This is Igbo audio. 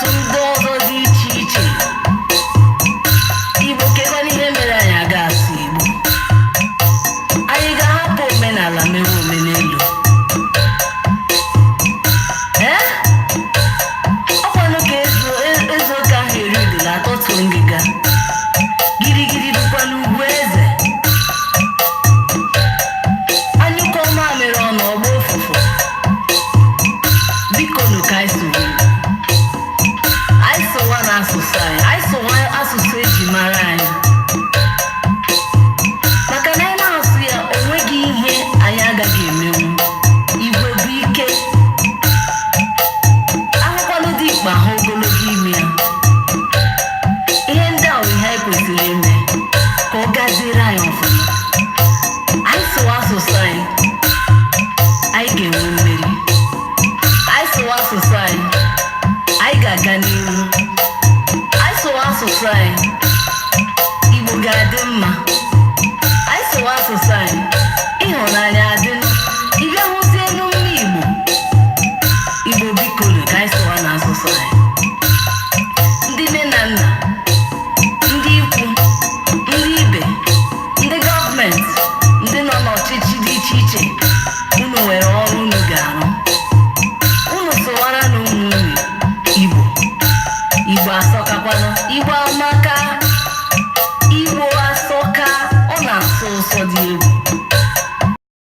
Asụsụ ndị ọzọ dị iche iche. Igbo, kekwana ihe mere anyị aga asụ Igbo? Anyị ga-ahapụ omenala mewe omenelu? Ee, ọkwanụ ka ezu oke ahụ eri udele atọtuo ngịga. Girigiri dịkwa n'ugwu eze. Anyụkọ mamịrị ọnụ, ọgba ụfụfụ. Biko nụ, ka anyị soro Igbo. Anyị sụwa na asụsụ anyị, anyị sụwa asụsụ eji mara anyị, maka na anyị na-asụ ya, o nweghị ihe anyị agaghị emenwu. Igwe bụ ike. Ahụkwanụ dị ikpa ahụ ogologo ime ya. Ihe ndị a bụ ihe anyị kwesịrị ime ka ọ gaziere anyị ọfụma. Anyị sụwa asụsụ anyị, anyị ga-enwe mmeri. Anyị sụwa asụsụ anyị, anyị ga-aga n'ihu. Anyị sụwa asụsụ anyị, Igbo ga-adị mma.